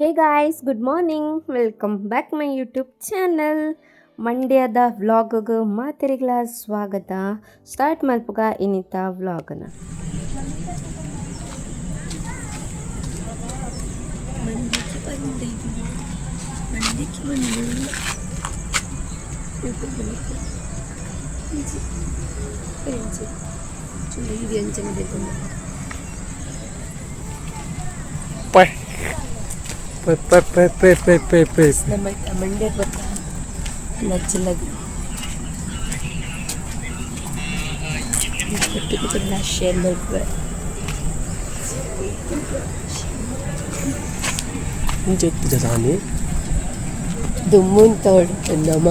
Hey guys, good morning, welcome back my YouTube channel. ಮಂಡ್ಯದ ವ್ಲಾಗ್ಗೆ ಮಾತೆರೆಗ್ಲ ಸ್ವಾಗತ. Start ಮಲ್ಪುಗ ಇನ್ನಿತ ವ್ಲಾಗ್ನ. ಮಂಡಿಗೆ ಬಂದಿದ್ದು, ಮಂಡಿಗೆ ಬಂದು ಚೂರು ಅಂಚನೆ ಬೇಕು. Pai Pai Pai Pai pi pi pi pi. ನಮ್ಮ ಮಂಡ್ಯ ಗೊತ್ತಾ? ನಚ್ಚಲದು ಶೇರ್ ಮಲ್ಪುವೆ. ಇಂಚ ಸಾನಿ. ದುಮ್ಮುಂತ ನಮ್ಮ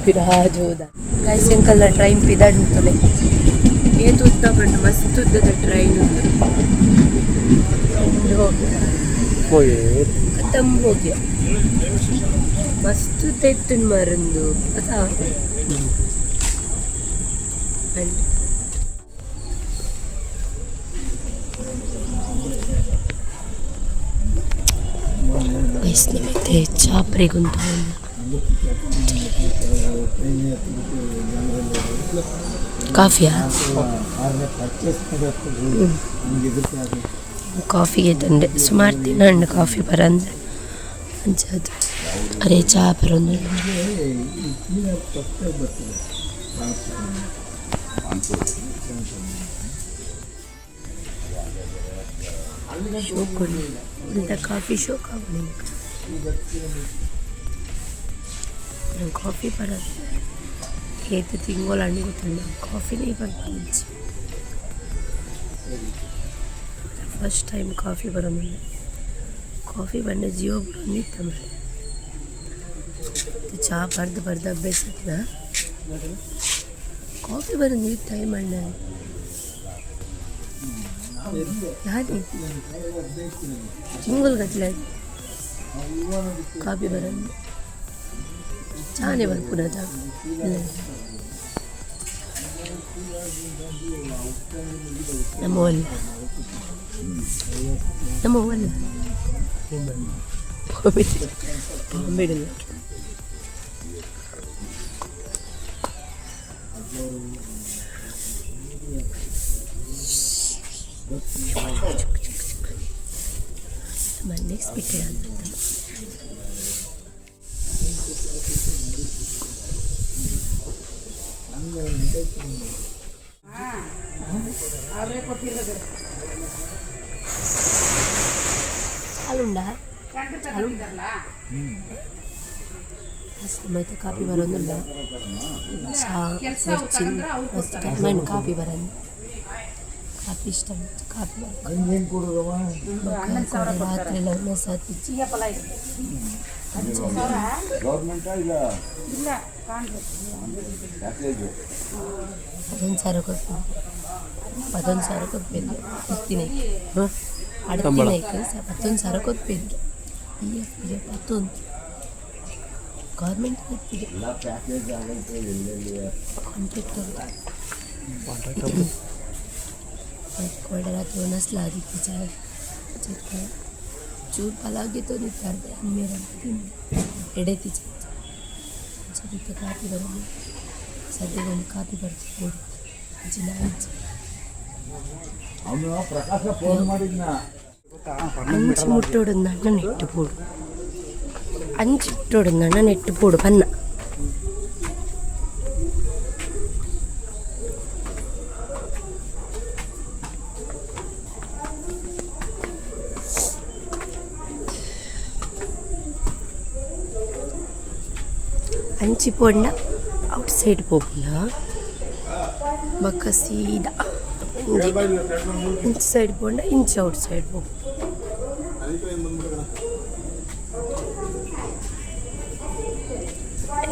ಪಿರಾಜೋದ. Guys, ಎಂಕಲ್ನ train ಪಿದಾಡ್ತದೆ. ಏತ್ ಉದ್ದ ಪಂಡ ಮಸ್ತ್ ಉದ್ದದ ಟ್ರೈನ್ ಉಂದು. ಉಂಡು ಹೋಗಿ. ಹೋಗಿ. ಖತಮ್ ಹೋಗಿ. ಮಸ್ತ್ ಉದ್ದ ಇತ್ತು ಮರಂದು ಅತಾ. ಅಂಡ್ ಗೈಸ್, ನಮಗೆ ಚಾಪ್ರೆಗುಂತ. ಕಾಫಿಯಾ? ಕಾಫಿಗೆ ತಂದೆ. ಸುಮಾರು ದಿನ ಹಣ್ಣು ಕಾಫಿ ಬರಂದ್ರೆ ಅಂಚದು. ಅರೆ, ಚಾ ಬರೋದು. ಶೋಕ್ ಇಂಥ ಕಾಫಿ ಶೋಕ್ ಆಗುದು. ನಂಗೆ ಕಾಫಿ ಬರೋದು ಏತ್ ತಿಂಗಳು ಹಣ್ಣು ಗೊತ್ತಿಲ್ಲ. ಕಾಫಿನೇ ಬರ್ಪುಂಜಿ. ಫಸ್ಟ್ ಟೈಮ್ ಕಾಫಿ ಬರೋದಿಲ್ಲ. ಕಾಫಿ ಬಂಡ ಜೀವ ಬಿಡೋದಿತ್ತ. ಮೇಲೆ ಚಾ ಬರ್ದು ಬರ್ದು ಅಭ್ಯಾಸ ಆತ್ನ. ಕಾಫಿ ಬರೋದು ಟೈಮ್ ಅಣ್ಣ ಯಾರಿ ತಿಂಗಳು ಗಟ್ಟಲೆ ಕಾಫಿ ಬರೋದು. ಚಾನೆ ಬರ್ಪುನದ ನಮ್ಮವಲ್ಲ, ನಮ್ಮವಲ್ಲ. ಬಾಂಬೆ ಬಾಂಬೆ. ಅನ್ಎಕ್ಸ್ಪೆಕ್ಟೆಡ್ ಅಂತ. ಚಾಲುಂಡಾ ಚಾಲುಂಡ. ಮಸ್ತ್ ಕಾಪಿ ಬರೋದಿಲ್ಲ. ಚಾ ಮಸ್ತ್ ಟೈಮ್ ಕಾಪಿ ಬರೋದು. ಕಾಫಿ ಇಷ್ಟ. ಕಾಫಿ ರಾತ್ರಿ ಎಲ್ಲ ಸಾತಿಚ್ಚಿ. ಗೌರ್ಮೆಂಟಾ ಇಲ್ಲ ಪ್ಯಾಕೇಜು? 11,000 ಕೊಡ್ತೀನಿ, 11,000 ಕೊಡ್ಬೇಕು. ಇತ್ತಿನೈಕ್ ಅಡ್ತಿನೈಕ್ 11,000 ಕೊಡ್ಬೇಕು. ಪಿ ಎಫ್ ಪಿ ಎಫ್ ಪತ್ತೊಂದು ಗೌರ್ಮೆಂಟ್ ಇತ್ತಿಗೆ. ಎಲ್ಲ ಪ್ಯಾಕೇಜ್ ಆಗೈತೆ ಎಲ್ಲೆಲ್ಲಿ. ಕಾಂಟ್ರಾಕ್ಟರ್. ಕೋಡೆ ರಾತ್ರಿ ಒಣಸ್ಲ ಆದಿತ್ತಿ ಚಾಯ್ ಚೆಕ್ಕ ಚೂರು ಪಲಾವ್ ಗೆತೊಂದಿತ್ತಾರೆ ಅಮ್ಮೇರ ತಿಂದು ಎಡೆತಿ ಚಂಚ. ಕಾಪಿ ಬರೋದು. ಸದ್ಯಕ್ಕೆ ಒಂದು ಕಾಪಿ ಬರ್ತಿತ್ತು ಅಂಚಿನ ಅಂಚೆ. ಅವನು ಪ್ರಕಾಶ ಫೋನ್ ಮಾಡಿದ್ನ. ಅಂಚು ಮುಟ್ಟೋಡು ನನ್ನ ನೆಟ್ಟು ಪೋಡು. ಅಂಚು ಮುಟ್ಟೋಡು ನನ್ನ ನೆಟ್ಟು ಪೋಡು ಪನ್ನ. ಅಂಚಿ ಪೋಂಡ ಔಟ್ ಸೈಡ್ ಪೋಪುಂಡ. ಬೊಕ್ಕ ಸೀದಾ ಒಂಜಿ ಇಂಚ್ ಸೈಡ್ ಪೋಂಡ ಇಂಚ್ ಔಟ್ ಸೈಡ್ ಪೋಪು.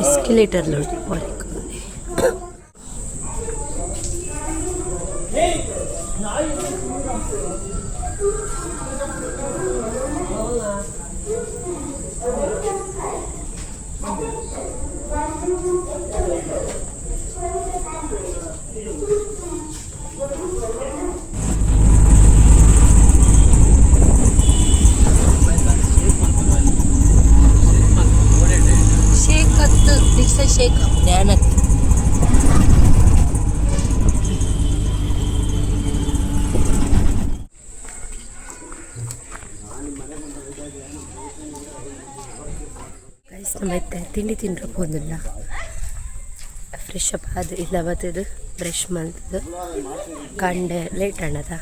ಎಸ್ಕಲೇಟರ್ ಪೋರೆಕ್. ಗೈಸ್, ನಮ್ಮ ಇತ್ತೆ ತಿಂಡಿ ತಿಂಡ್ರೆ ಪೋದಿಲ್ಲ. ಫ್ರೆಶ್ ಅಪ್ ಅದು ಇಲ್ಲ ಬತ್ತದು, ಬ್ರಷ್ ಮಲ್ತದು. ಕಾಂಡೆ ಲೇಟ್ ಅಣ್ಣದ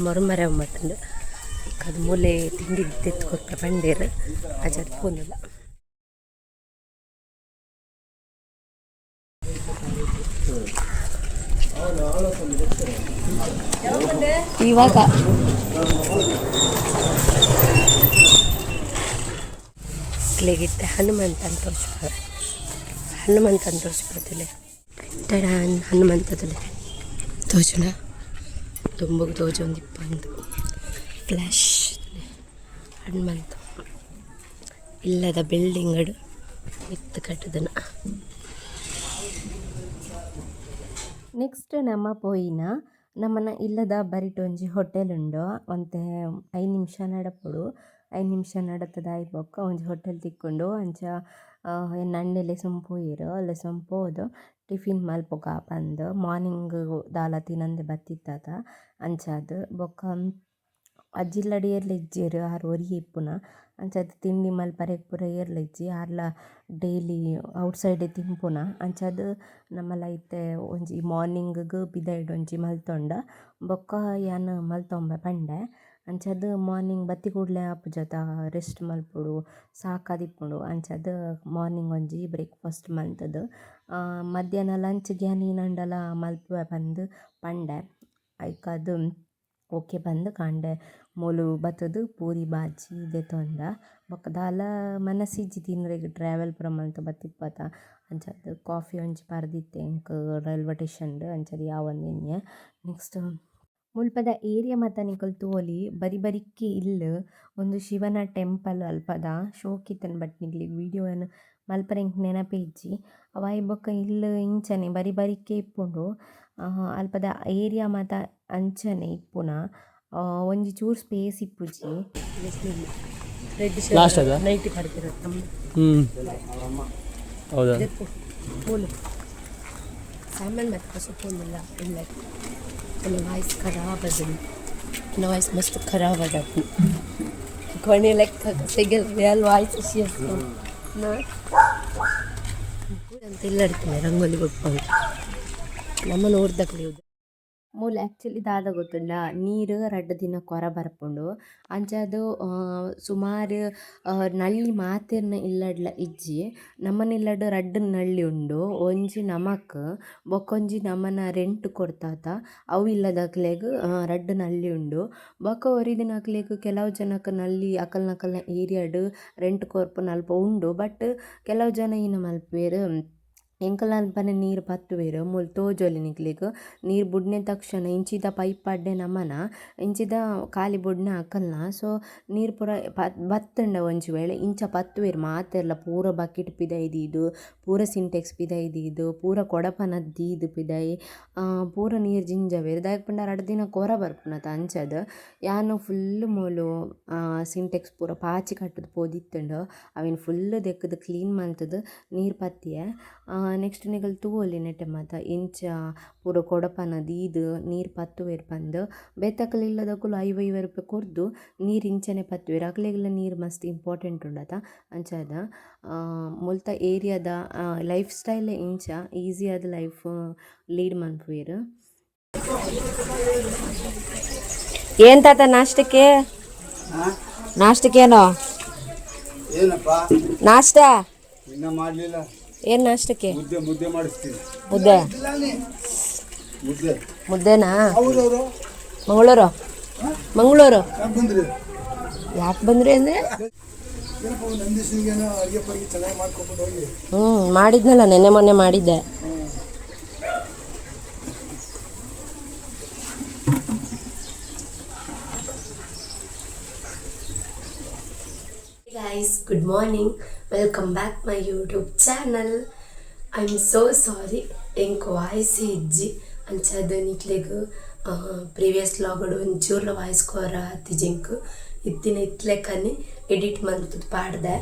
ಮರುಮರೆ ಮತ್ತಂದು ಅದು ಮೂಲೆ ತಿಂಡಿ ತೆತ್ತು ಕೊರ್ಪ ಪಂಡೇರು ಅಜದ್ ಪೋದಿಲ್ಲ. ಇವಾಗ ಮಕ್ಕಳಿಗಿತ್ತೆ ಹನುಮಂತನ ತೋರಿಸ್ಬಾರ, ಹನುಮಂತನ ತೋರಿಸ್ಬಾರ್ದಿಲ್ಲ. ಟಡಾನ್, ಹನುಮಂತದಲ್ಲಿ ತೋಜುನ ದುಂಬಗ್ ತೋಜೊಂದಿಪ್ಪಂದು ಫ್ಲ್ಯಾಶ್. ಹನುಮಂತ ಇಲ್ಲದ ಬಿಲ್ಡಿಂಗ್ ಮಿತ್ತು ಕಟ್ಟದನ. ನೆಕ್ಸ್ಟ್ ನಮ್ಮ ಪೋಯಿನ ನಮ್ಮನ ಇಲ್ಲದ ಬರಿಟ್ ಒಂಜಿ ಹೋಟೆಲ್ ಉಂಡು. ಒಂತೆ 5 ನಿಮಿಷ ನಡಪೊಡು. 5 ನಿಮಿಷ ನಡತುದು ಆಯಿ ಬೊಕ್ಕ ಒಂಜಿ ಹೋಟೆಲ್ ತಿಕ್ಕುಂಡು. ಅಂಚ ಎನ್ನ ಅಣ್ಣೆ ಲೆಸೊಂದು ಪೋಯೆರ್. ಲೆಸೊಂದು ಪೋದು ಟಿಫಿನ್ ಮಲ್ಪುಗ ಪಂದ್. ಮಾರ್ನಿಂಗ್ ದಾಲ ತಿನಂದೆ ಬತ್ತಿತ್ತ ಅಂಚಾದ್. ಬೊಕ್ಕ ಅಜ್ಜಿ ಇಲ್ಲಡ್ ಏರ್ಲ ಇಜ್ಜೆರ್, ಆರ್ ಒರಿಯೆ ಇಪ್ಪುನ. ಅಂಚಾದ್ ತಿಂಡಿ ಮಲ್ಪರೆಗ್ ಪೂರ ಏರ್ಲ ಇಜ್ಜಿ. ಆರ್ಲ ಡೈಲಿ ಔಟ್ಸೈಡ್ ತಿನ್ಪುನ. ಅಂಚಾದ್ ನಮಲ ಇತ್ತೆ ಒಂಜಿ ಮಾರ್ನಿಂಗ್ಗ್ ಪಿದಯ್ಡ್ ಒಂಜಿ ಮಲ್ತೊಂಡ ಬೊಕ್ಕ ಯಾನ್ ಮಲ್ತೊಂಬೆ ಪಂಡೆ. ಅಂಚಾದ್ ಮಾರ್ನಿಂಗ್ ಬತ್ತಿ ಕೂಡ್ಲೆ ಆಪುಜತ, ರೆಸ್ಟ್ ಮಲ್ಪೊಡು, ಸಾಕಾದಿಪ್ಪುಂಡು. ಅಂಚಾದ್ ಮಾರ್ನಿಂಗ್ ಒಂಜಿ ಬ್ರೇಕ್ಫಾಸ್ಟ್ ಮಲ್ತ್‌ದ್, ಮಧ್ಯಾಹ್ನ ಲಂಚ್‌ಗ್ ಯಾನ್ ಏನಾಂಡಲ ಮಲ್ಪುವೆ ಪಂದ್ ಪಂಡೆ. ಐಕಾದ್ ಓಕೆ ಪಂದ್ ಕಾಂಡೆ ಮೂಲು ಬತ್ತ್‌ದ್ ಪೂರಿ ಬಾಜಿ ದೆತೊಂದ. ಬೊಕ್ಕ ದಾಲ ಮನಸಿಜ್ಜಿ ತಿನರೆಗ್, ಟ್ರಾವೆಲ್ ಪೂರ ಮಲ್ತ್ ಬತ್ತಿಪ್ಪತ. ಅಂಚಾದ್ ಕಾಫಿ ಒಂಜಿ ಪರ್ದಿತ್ತೆ ಎಂಕ್ ರೈಲ್ವೆ ಸ್ಟೇಷನ್ಡ್. ಅಂಚಾದ್ ಯಾವಂದ್ ಎನ್ನಿಯೆ. ನೆಕ್ಸ್ಟ್ ಮುಲ್ಪದ ಏರಿಯಾ ಮಾತ ನಿಕುಲು ತೂವೊಲಿ, ಬರಿ ಬರಿಕ್ ಇಲ್ಲ್. ಉಂದು ಶಿವನ ಟೆಂಪಲ್ ಅಲ್ಪದ. ಶೋಕಿತ್ತ್ಂಡ್, ಬಟ್ ನಿಕ್ಲೆಗ್ ವೀಡಿಯೋ ಯಾನ್ ಮಲ್ಪರೆ ಎಂಕ್ ನೆನಪೇ ಇಜ್ಜಿ. ಅವಾಯಿ ಬೊಕ್ಕ ಇಲ್ಲ್ ಇಂಚನೆ ಬರಿ ಬರಿಕೆ ಇಪ್ಪುಂಡು. ಅಲ್ಪದ ಏರಿಯಾ ಮಾತ ಅಂಚನೆ ಇಪ್ಪುನ, ಒಂಜಿ ಚೂರು ಸ್ಪೇಸ್ ಇಪ್ಪುಜಿ. ರೆಡ್. Last ಅದ? ನೈಟಿ ಪಡ್ತಿರ. ಹ್ಞೂ, ಹೌದಾ? ಮೂಲು ಸಾಮಾನು ಮತ್ತೆ ಹೊಸ ಇಲ್ಲ ಇಲ್ಲ. ನನ್ನ ವಾಯ್ಸ್ ಖರಾಬ್ ಅದ, ನನ್ನ ವಾಯ್ಸ್ ಮಸ್ತ್ ಖರಾಬ್ ಅದ. ಕೊನೆ ಲೆಕ್ಕ ಸಿಗಲ್ ರಿಯಲ್ ವಾಯ್ಸ್ ಅಂತ ಇಲ್ಲ. ಇಡ್ತೀನಿ ರಂಗೋಲಿ ಕೊಟ್ಕೊಂಡು ನಮ್ಮನ್ನು ಊರ್ದಕ್ಲಿ. ಮೂಲು ಆ್ಯಕ್ಚುಲಿ ದಾದ ಗೊತ್ತುಂಡ, ನೀರು ರಡ್ಡ್ ದಿನ ಕೊರ ಬರ್ಪುಂಡು. ಅಂಚಾದ್ ಸುಮಾರು ನಲ್ಲಿ ಮಾತೆರ್ನ ಇಲ್ಲಡ್ಲ ಇಜ್ಜಿ. ನಮ್ಮನ ಇಲ್ಲಡ್ ರಡ್ಡ್ ನಲ್ಲಿ ಉಂಡು. ಒಂಜಿ ನಮಕ್, ಬೊಕೊಂಜಿ ನಮನ ರೆಂಟ್ ಕೊರ್ತಾತ ಅವು ಇಲ್ಲದಕ್ಲೆಗ್ ರಡ್ಡ್ ನಲ್ಲಿ ಉಂಡು. ಬೊಕ ಒರಿದಿನಕ್ಲೆಗ್, ಕೆಲವು ಜನಕ್ ನಲ್ಲಿ ಅಕಲ್ನಕಲ್ನ ಏರಿಯಾಡ್ ರೆಂಟ್ ಕೊರ್ಪುನ ಅಲ್ಪ ಉಂಡು. ಬಟ್ ಕೆಲವು ಜನ ಏನ ಮಲ್ಪುವೆರ್, ಎಂಕಲ್ನ ನೀರು ಪತ್ತುವೆರ್. ಮೂಲು ತೋಜೊಲಿ ನಿಕ್ಲೆಗ್, ನೀರು ಬುಡ್ನೆ ತಕ್ಷಣ ಇಂಚಿದ ಪೈಪ್ ಪಾಡ್ಡೆ ನಮನ, ಇಂಚಿದ ಖಾಲಿ ಬುಡ್ನ ಅಕಲ್ನ. ಸೊ ನೀರು ಪೂರ ಬತ್ತುಂಡ ಒಂಜಿ ವೇಳೆ ಇಂಚ ಪತ್ತುವೆರ್ ಮಾತೆರ್ಲ. ಪೂರ ಬಕೆಟ್ ಪಿದಯಿ ದೀದ್, ಪೂರ ಸಿಂಟೆಕ್ಸ್ ಪಿದಯಿ ದೀದ್, ಪೂರ ಕೊಡಪನ ದೀದ್ ಪಿದಯಿ ಪೂರ ನೀರು ಜಿಂಜವೆರ್. ದಾಯೆಗ್ ಪಂಡ ರಡ್ಡ್ ದಿನ ಕೊರ ಬರ್ಪುನತ. ಅಂಚಾದ್ ಯಾನ್ ಫುಲ್ ಮೂಲು ಸಿಂಟೆಕ್ಸ್ ಪೂರ ಪಾಚಿ ಕಟ್ಟುದು ಪೋದಿತ್ತುಂಡು. ಅವೆನ್ ಫುಲ್ ದೆಕ್ಕುದು ಕ್ಲೀನ್ ಮಲ್ತುದು ನೀರು ಪತ್ತಿಯೆ. ನೆಕ್ಸ್ಟ್ ನಿಕುಲು ತೂವೊಲಿ ನೆಟೆ ಮಾತ ಎಂಚ ಪೂರ ಕೊಡಪನ ದೀದ್ ನೀರು ಪತ್ತುವೆರ್ ಪಂದ್. ಬೇತಕುಲು ಇಲ್ಲದಕುಲು 50 50 ರೂಪಾಯಿ ಕೊರ್ದು ನೀರು ಇಂಚನೆ ಪತ್ತುವೆರ್. ಅಕ್ಲೆಗ್ಲ ನೀರು ಮಸ್ತ್ ಇಂಪಾರ್ಟೆಂಟ್ ಉಂಡತ. ಅಂಚಾದ್ ಮುಲ್ತ ಏರಿಯಾದ ಲೈಫ್ ಸ್ಟೈಲ್ ಇಂಚ ಈಸಿ ಆದ್ ಲೈಫ್ ಲೀಡ್ ಮನ್ಪುವೆರ್. ಏನ್ ತಾತ ನಾಷ್ಟಕ್ಕೆ? ನಾಷ್ಟಕ್ಕೇನು? ಏನಪ್ಪ? ನಾಷ್ಟ. ಇನ್ನ ಮಾಡಲಿಲ್ಲ. ಏನ್ ನಾಷ್ಟಕ್ಕೆ? ಮುದ್ದೆ, ಮುದ್ದೆ ಮಾಡಿಸ್ತೀನಿ. ಮುದ್ದೆ. ಮುದ್ದೆ. ಮುದ್ದೆನಾ? ಮಂಗಳೂರು, ಮಂಗಳೂರು. ಬಂದ್ರಿ? ಯಾಕೆ ಬಂದ್ರಿ ಅಂದ್ರೆ? ಏನಪ್ಪ, ನಂದೀಶನಿಗೇನೋ ಅಡುಗೆ ಪಡಿಗೆ ಚೆನ್ನಾಗಿ ಮಾಡ್ಕೊಂಡು ಹೋಗಿ. ಮಾಡಿದ್ನಲ್ಲ, ನೆನ್ನೆ ಮೊನ್ನೆ ಮಾಡಿದ್ದೆ. Guys, good morning, welcome back my YouTube channel. I am so sorry, ಎಂಕ್ ವಾಯ್ಸ್ ಇಜ್ಜಿ. ಅಂಚಾದ್ ನಿಕ್ಲೆಗ್ ಪ್ರೀವಿಯಸ್ ವ್ಲಾಗ್‌ಡ್ ಒಂಚೂರ್ಲ ವಾಯ್ಸ್ ಕೊರ ಆತಿಜಿ ಎಂಕ್. ಇತ್ತಿನ ಇತ್ಲೆಕ್ಕನೆ ಎಡಿಟ್ ಮಲ್ತುದು ಪಾಡ್ದೆ.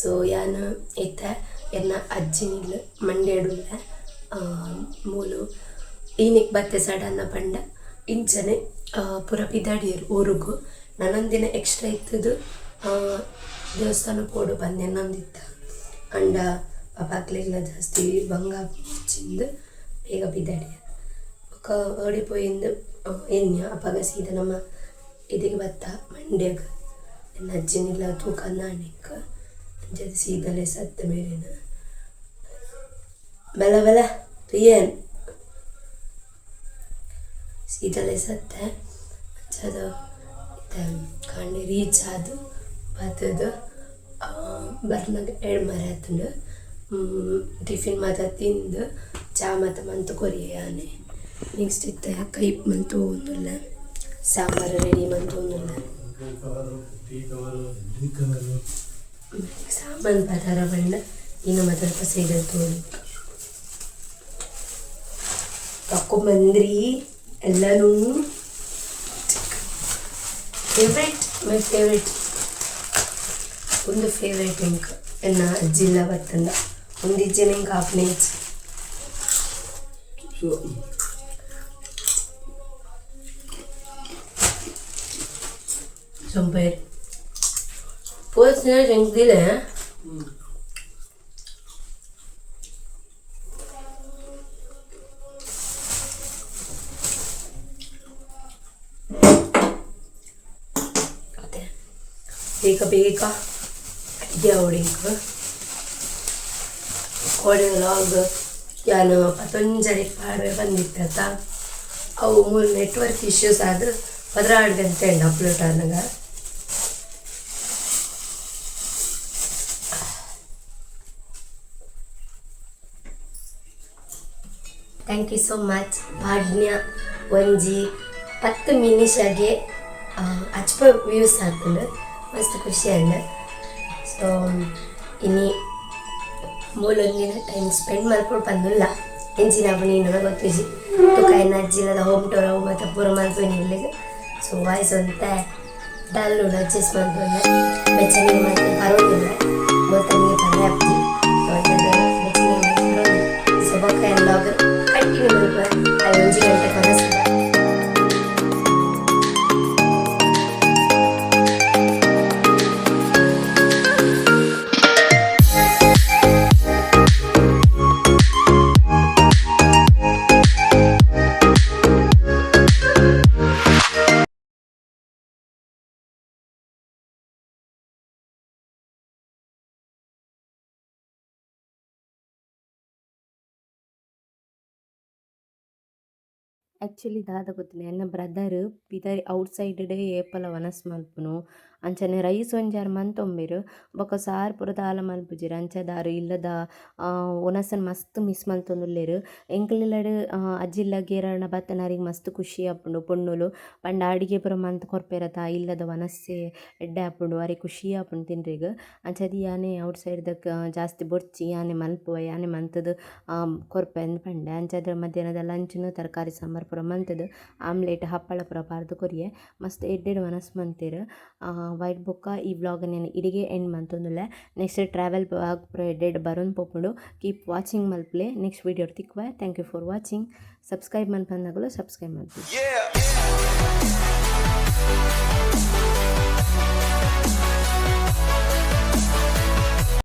ಸೊ ಯಾನ್ ಇತ್ತೆ ಎನ್ನ ಅಜ್ಜಿನಿಲ್ ಮಂಡ್ಯಡುಲ್ಲೆ. ಮೂಲು ಈನಿಕ್ ಬತ್ತೆ ಸಡನ್ ಪಂಡ ಇಂಚನೆ ಪೂರ ಪಿದಾಡಿಯೆರ್ ಊರುಗು. ನನೊಂದಿನ ಎಕ್ಸ್ಟ್ರಾ ಇತ್ತುದು ದೇವಸ್ಥಾನ ಪೋಡು ಪಂದ್ ಎನ್ನೊಂದಿತ್ತ. ಅಂಡ ಪಾಪಾಕ್ಲೆಗ್ಲ ಜಾಸ್ತಿ ಬಂಗ ಚಿಂದು ಬೇಗ ಬಿದ್ದಾಡಿ ಬೊಕ ಓಡಿ ಪೋಯಿಂದು ಎನ್ಯ ಅಪಗ ಸೀದ ನಮ್ಮ ಇದಕ್ಕೆ ಬತ್ತ ಮಂಡ್ಯಗ್ ಎನ್ನ ಅಜ್ಜಿನಿಲ್ಲ ತೂಕ ನಾಣಿಕ್ ಅಂಚದ ಸೀದಲೆ ಸತ್ತ ಮೇಲಿನ ಬಲ ಬಲ ತುಯ್ಯನ್ ಸೀದಲೆ ಸತ್ತೆ ಅಂಚದ ಇತ್ತೆ ಕಾಂಡೆ ರೀಚ್ ಆದ್ ಬತ್ತುದು ಬರ್ನಗ ಏಳ್ಮರೆ ಆತುಂಡು. ಟಿಫಿನ್ ಮಾತ ತಿಂದು ಚಾ ಮಾತ ಮಂತ್ ಕೊರಿಯೆ ಯಾನೆ. ನೆಕ್ಸ್ಟ್ ಇತ್ತೆ ಕೈಪ್ ಮಂತ್ ಪೋವೊಂದುಲ್ಲೆ ಸಾಂಬಾರ್ ರೆಡಿ ಮಂತೊಂದುಲ್ಲೆ ಸಾಮಾನ್ ಪದಾರ ಪಂಡ ಇನ್ನು ಮಾತ ಸೈಡ್ ತೋಲಿ ತಕೊಂಬಂದ್ರಿ ಎಲ್ಲನೂ. Favourite my favourite ಒಂದು ಫೇವ್ರೇಟ್ ಎಂಕ್ ಎನ್ನ ಅಜ್ಜಿಲ್ಲ ಬತ್ತಂಡ ಒಂದಿಜ್ಜೆನ ಎಂಕ್ ಆಪ್ನೇಜ್. ಸೊ ಸೊಂಪೇರ್ ಪೋಸ್ನ ಎಂಕ್ ಮತ್ತೆ ಬೇಗ ಬೇಗ ಅಡುಗೆ ಆವೊಡು ಕೋಡೆ ಲಾಗ್ ಯಾನ್ ಪತೊಂಜರೆಕ್ ಪಾಡ್ವೆ ಬಂದಿತ್ತತ ಅವು ಮೂಲು ನೆಟ್ವರ್ಕ್ ಇಶ್ಯೂಸ್ ಆದ್ 12 ಗಂಟೆ ಆಂಡ್ ಅಪ್ಲೋಡ್ ಆನಗ. Thank you so much ಪಾಡ್ನ್ಯ ಒಂಜಿ 10 ಮಿನಿಷಗೆ ಅಚ್ಪ ವ್ಯೂಸ್ ಆತುಂಡು ಮಸ್ತ್ ಖುಷಿ ಆಂಡ್. ಸೊ ಇನಿ ಮೂಲೊಂದಿನ ಟೈಮ್ ಸ್ಪೆಂಡ್ ಮಲ್ಪೊಡು ಪಂದುಲ್ಲ ಎಂಚಿನ ಆಪುಂಡು ನನ ಗೊತ್ತಿಜ್ಜಿ ತುಕ ಎನ್ನ ಅಜ್ಜಿಲದ ಹೋಮ್ ಟೂರ್ ಅವು ಮಾತ ಪೂರ ಮಲ್ಪುನಿ ಇಲ್ಲೆಗ್. ಸೊ ವಾಯ್ಸ್ ಒಂತೆ ಡಲ್ ಉಂಡು ಅಡ್ಜಸ್ಟ್ ಮಲ್ಪೊಂಡೆ ಬೆಚ್ಚನಿಗೆ ಮಲ್ತ್ ಪರೊಂದುಲ್ಲೆ ಮೊಲ್ತನಿಗೆ ಪರ್ರೆ ಆಪುಜಿ. ಸೊ ಅಂಚಾದ್ ಬೆಚ್ಚನಿಗೆ ಮಲ್ತ್ ಪರೊಂದುಲ್ಲೆ. ಸೊ ಬೊಕ್ಕ ಯಾನ್ ವ್ಲಾಗ್ ಕಂಟಿನ್ಯೂ ಮಲ್ಪುವೆ ಅವು ಒಂಜಿ ಗಂಟೆ ಕೊನಸ್. ಆ್ಯಕ್ಚುಲಿ ದಾದ ಗೊತ್ತುಂಡ ಎನ್ನ ಬ್ರದರ್ ಪಿದಯಿ ಔಟ್ ಸೈಡ್ ಏಪಲ ವನಸ್ ಮಲ್ಪುನು ಅಂಚನೆ ರೈಸ್ ಒಂಜಾರ್ ಮಂತೊಂಬೆರ್ ಬೊಕ ಸಾರ್ ಪೂರ ದಾಲ ಮಲ್ಪುಜೆರ್ ಅಂಚ ದಾರು ಇಲ್ಲದ ವನಸನ್ ಮಸ್ತ್ ಮಿಸ್ ಮಲ್ತೊಂದುಲ್ಲೆರ್. ಎಂಕ್ಲೆಲ್ಲಡ್ ಅಜ್ಜಿಲ್ಲಗ್ ಏರಾಂಡ ಬತ್ತುಂಡ ಮಸ್ತ್ ಖುಷಿ ಆಪುಂಡು ಪೊಣ್ಣುಲು ಪಂಡ ಅಡಿಗೆ ಪೂರ ಮಂತ್ ಕೊರ್ಪೆರತ ಇಲ್ಲದ ವನಸೇ ಎಡ್ಡೆ ಆಪುಂಡು ಅರೆಗ್ ಖುಷಿ ಆಪುಂಡು ತಿನ್ರೆಗ್. ಅಂಚಾದ್ ಯಾನೆ ಔಟ್ ಸೈಡ್ ದಕ್ ಜಾಸ್ತಿ ಬೊರ್ಚಿ ಯಾನೆ ಮಲ್ಪುವೆ ಯಾನೆ ಮಂತುದು ಕೊರ್ಪೆ ಅಂದ್ ಪಂಡೆ. ಅಂಚಾದ್ ಮಧ್ಯಾಹ್ನದ ಲಂಚ್ನ್ ತರಕಾರಿ ಸಾಂಬಾರ್ ಪೂರ ಮಂತುದು ಆಮ್ಲೆಟ್ ಹಪ್ಪಳ ಪೂರ ಪಾಡ್ದ್ ಕೊರಿಯೆ ಮಸ್ತ್ ಎಡ್ಡೆಡ್ ವನಸ್ ಮಂತೆರ್. ವೈಟ್ ಬೊಕ್ಕ ಈ ವ್ಲಾಗ್ ಯಾನ್ ಇಡೆಗೆ ಎಂಡ್ ಮಂತೊಂದುಲ್ಲೆ. Next travel vlog ಪೂರ ಎಡ್ಡೆಡ್ ಬರೊಂದು ಪೋಪುಂಡು. ಕೀಪ್ ವಾಚಿಂಗ್ ಮಲ್ಪುಲೆ. ನೆಕ್ಸ್ಟ್ ವೀಡಿಯೋ ತಿಕ್ಕುವೆ. Thank you for watching. Subscribe ಮನ್ಪಂದಗುಲು subscribe ಮಲ್ಪುಲೆ. Yeah.